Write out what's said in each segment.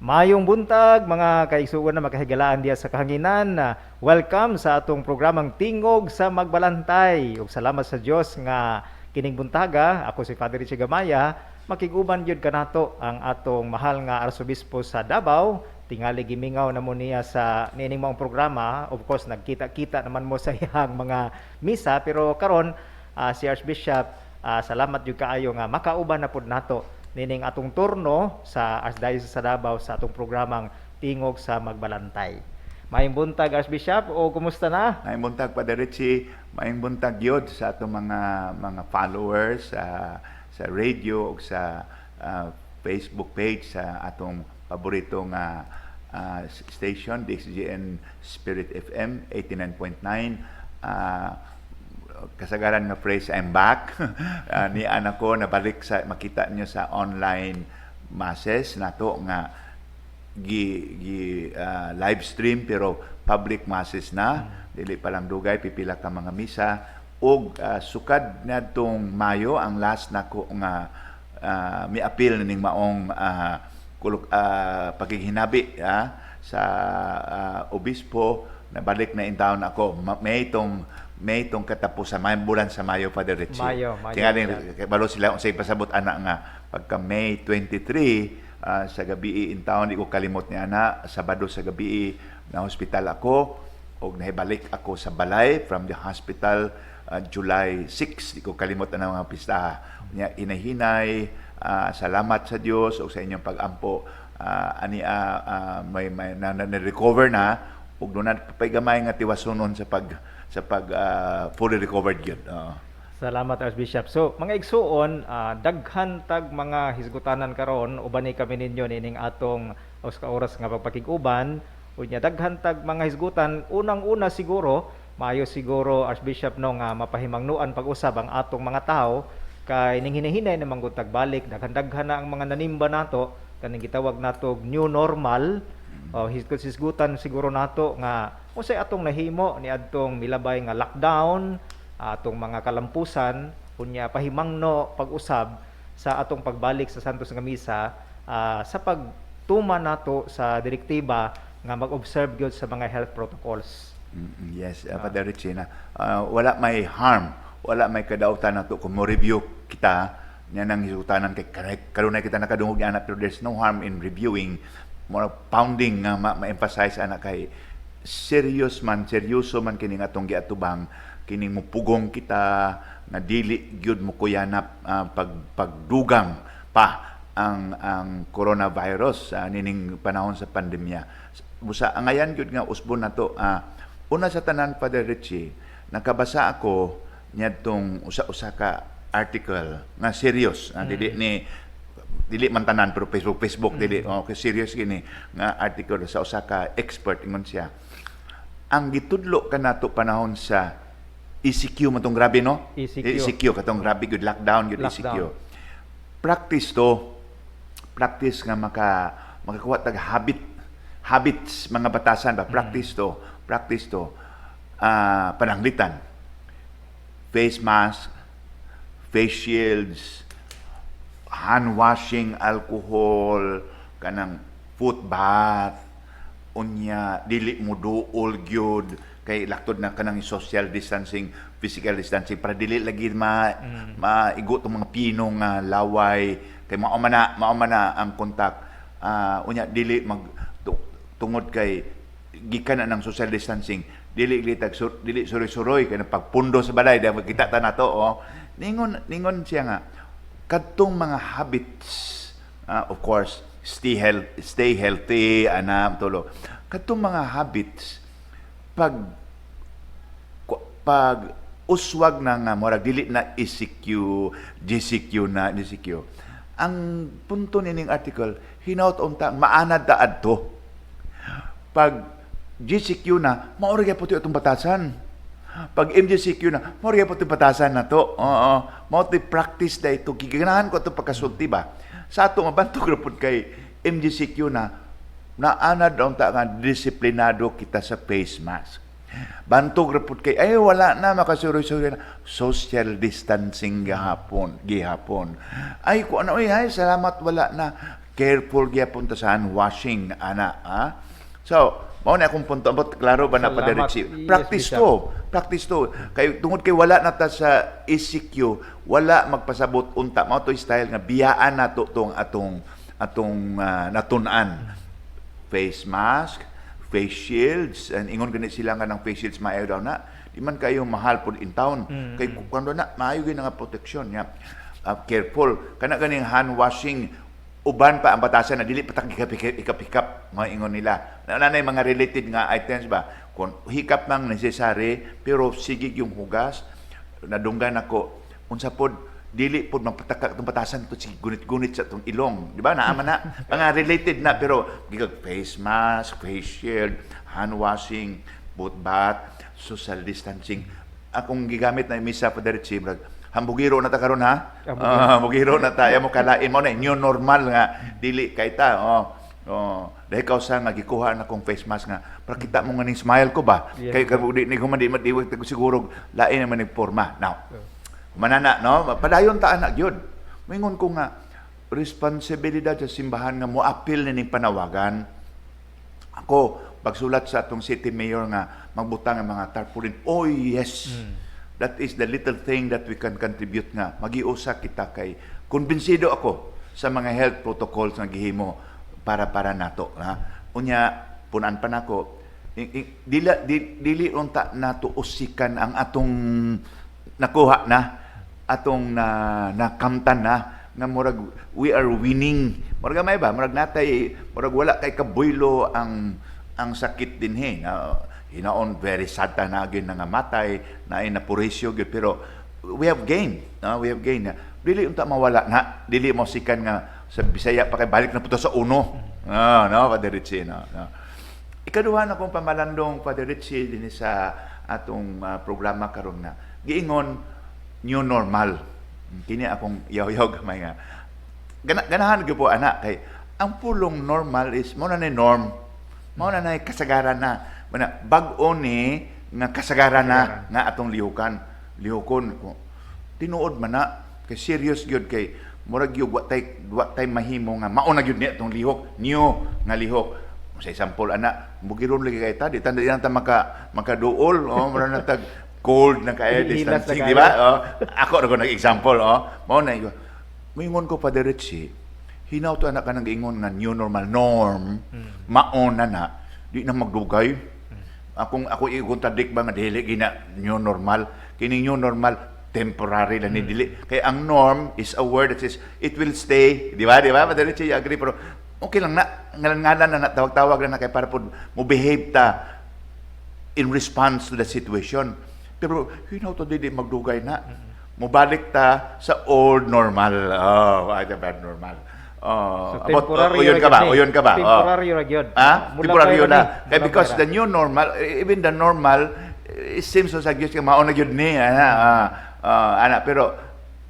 Maayong buntag, mga kaigsuonan na makahigalaan diha sa kahanginan. Welcome sa atong programang Tingog sa Magbalantay. Ug salamat sa Dios nga kining buntaga, ako si Father Richie Gamaya, makig-uban gyud kanato ang atong mahal nga Arsobispo sa Davao. Tingali gimingaw na mo niya sa niining maong programa. Of course, nagkita-kita naman mo sa iyang mga misa, pero karon si Archbishop, salamat gyud kaayo nga makauban na pud nato nining atong turno sa Archdiocese sa Davao sa atong programang Tingog sa Magbalantay. Maayong buntag, Archbishop, o kumusta na? Maayong buntag, Father Richie, maayong buntag yun sa atong mga followers sa radio o sa Facebook page sa atong paborito nga station, DXGN Spirit FM 89.9. Kasagaran nga phrase, "I'm back." Ni anak ko nabalik sa makita niyo sa online masses nato nga gi, gi live stream, pero public masses na, dili pa lang dugay, pipila ka mga misa ug sukad nadtong Mayo ang last nako nga mi-apil ning maong kulok pakighinabi sa obispo. Nabalik na in town ako May tong katapusan, may bulan sa Mayo, Father Richie. Mayo, Mayo, Tingali siya. Kay balo sila unsay pasabot ana nga pagka May 23 sa gabi in town, di ko kalimot ni ana, Sabado sa gabi na hospital ako og nahibalik ako sa balay from the hospital July 6. Di ko kalimot ana mga pistaha nya. Hinahinay, salamat sa Dios ug sa inyong pag-ampo. Ani may na recover na ug doon pay gamay nga tiwasunon sa pag fully recovered gyud. Oo. Salamat, Archbishop. So, mga igsuon, daghan tag mga hisgutanan karon, uban ni kami ninyo nining atong usa ka oras nga pagpakig-uban. Unya daghan tag mga hisgutan, unang-una siguro, maayo siguro, Archbishop, no, nga mapahimangnuan pag-usab ang atong mga tao kay ning hinahinay na manggod balik, daghan-daghan na ang mga nanimba nato kaning gitawag nato new normal. Oh, hisgutan siguro nato nga unsay atong nahimo niadtong milabay nga lockdown, atong mga kalampusan, unya pahimangno pag-usab sa atong pagbalik sa Santos nga Misa sa pagtuman nato sa direktiba nga mag-observe gyud sa mga health protocols. Yes, Father Richie, na wala may harm, wala may kadautan nato kung mo review kita niya nang hisgutanan kay kanunay kita nakadungog niya pero there's no harm in reviewing, more pounding nga ma-emphasize ana kay serious man, seryoso man kining atong giatubang, kining mupugong kita nga dili gyud mo kuyanap pagdugang pa ang coronavirus nining panahon sa pandemya. Busa angayan gyud nga usbon nato. Una sa tanan, Father Richie, nakabasa ako niadtong usa-usa ka article nga serious, dili ni dili man tanan pero Facebook Facebook dili, okay, serious gini nga article sa usa ka expert. Ingon siya, ang gitudlo kanato panahon sa ECQ man tong grabe, no? ECQ. ECQ katong grabe good lockdown gyud. Lockdown. ECQ practice to, practice nga makakuha tag habits, mga batasan ba, practice to, practice to, pananglitan face mask, face shields, hand washing, alcohol, kanang foot bath, unya dili mo duol gyud kay laktod na kanang social distancing, physical distancing para dili lagi maigo tong mga pino nga laway kay mao man na ang contact. Unya dili mag tungod kay gikan na ng social distancing, dili litag sur, dili suroy-suroy kay pagpundo sa balay dahil magkita ta nato. Oh, ningon ningon siya nga kadtong mga habits, of course stay healthy ana tulo, kadtong mga habits pag uswag na nga murag dili na ECQ, GCQ na GCQ. Ang punto nining article, hinaut unta maanad ta adto. Pag GCQ na, mao ra gyapon itong batasan. Pag MGCQ na, mao ra gyapon itong batasan na to. Oo, mao ti practice na ito. Giganahan ko ito pagkasulti ba. Sa ato mabantog ra pud kay MGCQ na, naanad unta nga disiplinado kita sa face mask. Bantog ra pud kay ay wala na makasuroy-suroy na, social distancing gihapon, gihapon. Ay ko ano ay, salamat wala na. Careful gyapon ta sa hand washing ana, ha? So, mao na akong punto. Ambot klaro ba na, Salamat. Father Richie? Yes, Practice Bishop. to. Practice to. Kay tungod kay wala na ta sa ECQ, wala magpasabot unta mao to style nga biyaan nato tong atong atong natun-an. Face mask, face shields, and ingon gani sila nga ng face shields maayo daw na. Di man kayo mahal pud in town. Kay kuan na maayo gyud nga proteksyon nya. Careful kana ganing hand washing, uban pa ang batasan na dili pa ta hikap-hikap, mga ingon nila. Na na mga related nga items ba. Kung hikap mang necessary pero sige yung hugas. Nadunggan ako unsa pod, dili pod magpataka itong batasan to, sige gunit-gunit sa itong ilong, di ba? Naa man na mga related na, pero gigag face mask, face shield, hand washing, foot bath, social distancing. Akong gigamit na misa, Father Richie, murag hambugiro na ta karon, ha. Hambugiro. Ah, hambugiro na ta mo kalain mo na new normal nga dili kay ta, oh. Dahil kaw sa nga gikuha na kong face mask nga para kita mo nga ning smile ko ba. Kay di ni ko man di man di siguro lain naman ning porma now. Manana, no? Padayon ta anak gyud. Moingon ko nga responsibilidad sa simbahan nga moapil nining panawagan. Ako, pagsulat sa atong city mayor nga magbutang ang mga tarpaulin. Oh yes. That is the little thing that we can contribute nga magiusa kita kay kumbinsido ako sa mga health protocols nga gihimo para nato, ha. Unya punan pa nako, dili unta nato usikan ang atong nakuha na, atong na nakamtan na nga murag we are winning, murag gamay ba, murag natay, murag wala kay kabuylo ang sakit dinhi na hinaon. Very sad ta na gyud nga matay na ay napurisyo gyud, pero we have gained, no? We have gained. Dili unta mawala na, dili mo sikan nga sa Bisaya pa kay balik na puto sa uno. Ah, no, Father Richie, no, no. Ikaduha na kong pamalandong, Father Richie, dinhi sa atong programa karon nga giingon new normal. Kini akong yaw-yaw gamay nga. Ganahan gyud po ana kay ang pulong normal is mao na ni norm. Mao na nay kasagaran na. Mana bag-o ni nga kasagaran na nga atong lihukan. Lihukon ko. Tinuod man na kay serious gyud, kay murag gyud wa tay mahimo nga mao na gyud ni atong lihok, new nga lihok. Sa example ana, bugiron lagi kay ta, di ta di na ta makaduol, oh, mura na tag cold na kay Hilas na distancing, kayo. Di ba? Oh, ako ra ko nag-example, oh. Mao na yun. Moingon ko, Father Richie, hinaw to anak ka nang giingon nga new normal norm, maona na, di na magdugay. Akong ako i-contradict ba nga dili gina new normal. Kini new normal temporary lang ni, dili. Kay ang norm is a word that says it will stay, di ba? Di ba? Father Richie, you agree, pero okay lang na ngalan-ngalan na, na tawag-tawag na na kay para pod mo behave ta in response to the situation. Pero hinaw to dili magdugay na. Mubalik ta sa old normal. Oh, ay, the bad normal. Oh, So, temporary uyon ka ba? ra gyud ni. Uyon ka ba? Oh. Temporary ra gyud. Ah, Mula temporary pa na. ni. Kay Mula because pa. the new normal, even the normal, it seems so sa Diyos kay mao na gyud ni, ana, ana, pero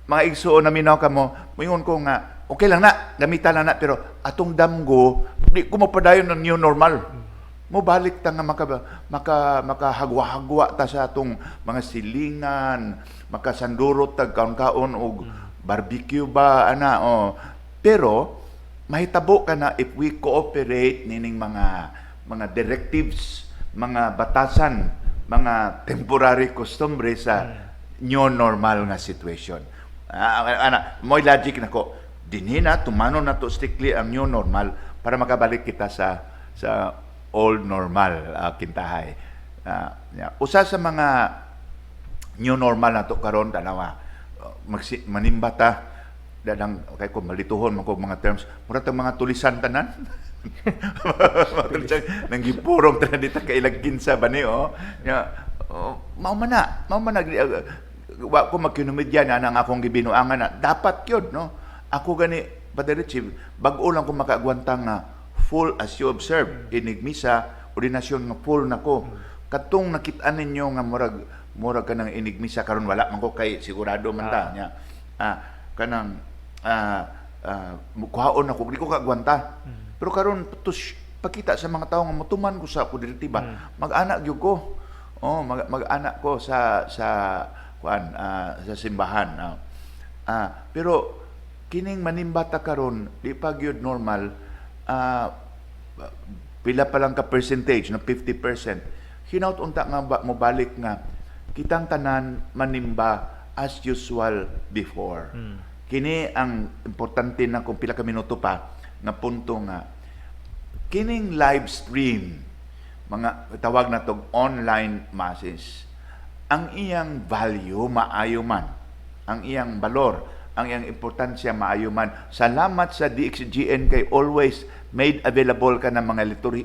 mga igsuon na minaw kamo, moingon ko nga okay lang na, gamitan lang na, pero atong damgo di ko mapadayon ng new normal. Mobalik ta nga maka maka makahagwa-hagwa ta sa atong mga silingan, makasandurot tag kaon-kaon og barbecue ba ana, oh. Pero mahitabo ka na if we cooperate nining mga directives, mga batasan, mga temporary customary sa new normal nga situation. Ah, ana, mo'y logic nako. Dinhi na tumanon na to strictly ang new normal para makabalik kita sa old normal, kintahay. Yeah. Usa sa mga new normal na to karon, tanawa, manimba ta dadang kay ko malituhon man ko mga terms, mura tang mga tulisan tanan, mga tulisan nang gipurong tanan dita kay ilag kinsa ba ni, oh ya, oh, mao man na wa ko magkinumidya na ang akong gibinuangan na dapat gyud, no. Ako gani, Father Richie, bag-o lang ko makaagwanta nga full, as you observe, inig misa ordinasyon nga full nako. Katong nakit-an ninyo nga murag murag kanang inig misa karon wala man ko kay sigurado man ta nya, kanang kuhaon ako, di ko kaagwanta, pero karon tus pakita sa mga tawo nga motuman ko sa ako direktiba, mag-anak gyud ko, oh, mag-anak ko sa kuan, sa simbahan. Pero Kining manimba ta karon, di pa gyud normal, pila pa lang ka percentage no, 50%. Hinaut unta nga ba, mobalik nga kitang tanan manimba as usual before. Kini ang importante na kung pila ka minuto pa nga punto nga kining live stream, mga tawag na tog online masses, ang iyang value maayo man, ang iyang balor, ang iyang importansya maayo man. Salamat sa DXGN kay always made available ka ng mga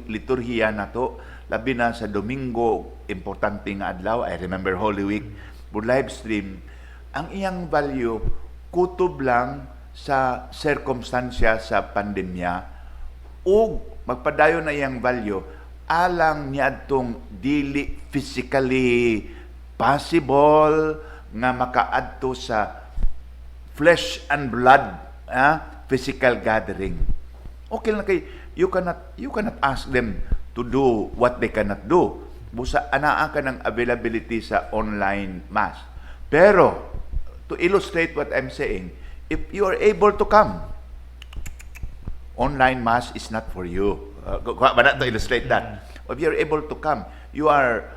liturhiya nato, labi na sa Domingo, importante nga adlaw. I remember Holy Week, but live stream, ang iyang value kutob lang sa sirkumstansya sa pandemya ug magpadayon na iyang value alang niadtong dili physically possible nga makaadto sa flesh and blood, physical gathering. Okay lang kay you cannot ask them to do what they cannot do. Busa anaa ka ng availability sa online mass. Pero to illustrate what I'm saying, if you are able to come, online mass is not for you. Kuha ba na to illustrate that? If you are able to come, you are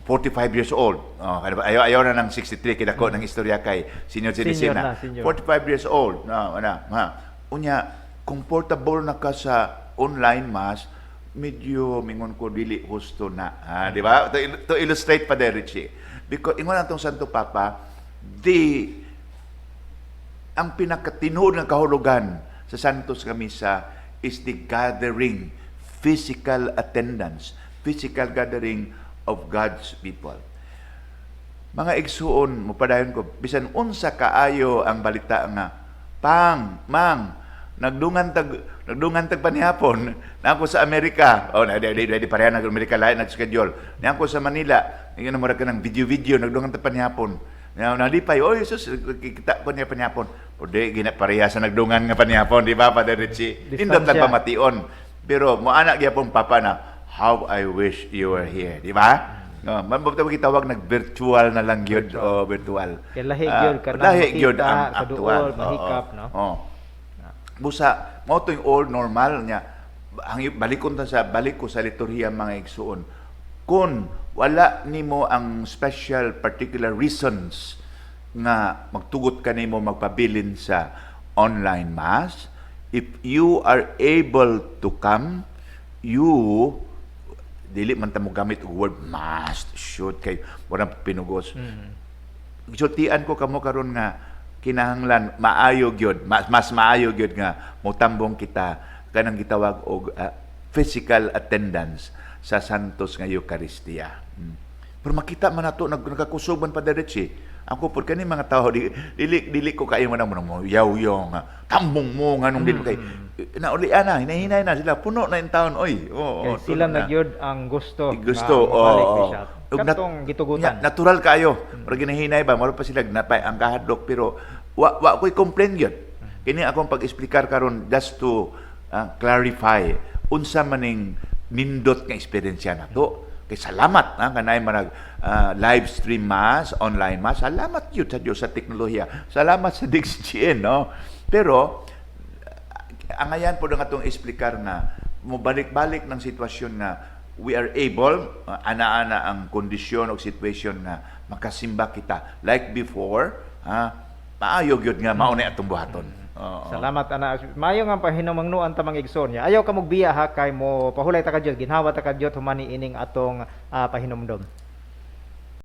45 years old. Oh, kada ba- ayaw ayaw na ng 63 kay dako ng istorya kay senior citizen Senior na. Na, senior. 45 years old. No, ana, ha. Unya, comfortable na ka sa online mass, medyo mingon ko dili husto na. Ha, di ba? To illustrate pa Richie. Because ingon atong Santo Papa, the ang pinakatinuod nga kahulugan sa Santos nga Misa is the gathering, physical attendance, physical gathering of God's people. Mga igsuon, mupadayon ko, bisan unsa kaayo ang balita nga, pang, mang, nagdungan tag panihapon, na ako sa Amerika. Oh, na di di, di pareha nag Amerika, lahi nag-schedule. Na ako sa Manila, ngayon mura ka ng video-video, nagdungan tag panihapon. Na nalipay, oh Jesus, kita ko niya panihapon. O di, gina pareha sa nagdungan nga panihapon, di ba, Father Richie? Nindot lang Distansya. Pamation. Pero moana gyapon papa na, "How I wish you were here," di ba? No, man ba gitawag nag virtual na lang gyud o virtual. Kay lahi gyud kanang lahi gyud makita ang sa actual. duol, mahikap, no? Oo. Busa mao to yung old normal niya. Ang balikon ta sa balik ko sa liturhiya, mga igsuon. Kung wala nimo ang special particular reasons nga magtugot kanimo magpabilin sa online mass, if you are able to come, you dili man ta mo gamit og word must, should, kay murang pinugos. Gisultian ko kamo karon nga kinahanglan maayo gyud, mas maayo gyud nga motambong kita kanang gitawag og physical attendance sa Santos nga Eucharistia. Pero makita man nato nagkakusog man pa diretso. Ako pod kani mga tao di, dili dili ko kaayo man mo yaw yaw nga tambong mo nganong dili kay naulian na, hinahinay na sila, puno na in town, oy. Oo, Kay sila puno na gyud ang gusto gusto nga mobalik, oo. Bishop. Ug Katong gitugutan. Nya, natural kaayo. Murag ginahinay ba, mura pa sila napay ang kahadlok, pero wa ko'y complain gyud. Kini akong pag-explicar karon just to clarify unsa maning nindot nga eksperyensya nato. Kay salamat ha, kanay manag live stream mass, online mass. Salamat gyud sa Dios sa teknolohiya. Salamat sa DXGN, no? Pero angayan po nga atong explicar nga mobalik-balik ng sitwasyon nga we are able, ana-ana ang kondisyon o situation nga makasimba kita like before, ha, maayo gyud nga mao na atong buhaton. Oo. Salamat ana. Maayo nga pahinumangnoan ta, mga igsoon niya. Ayaw ka mugbiya ha, kay mo pahulay ta ka Dios, ginhawa ta ka Dios humani ining atong pahinumdom.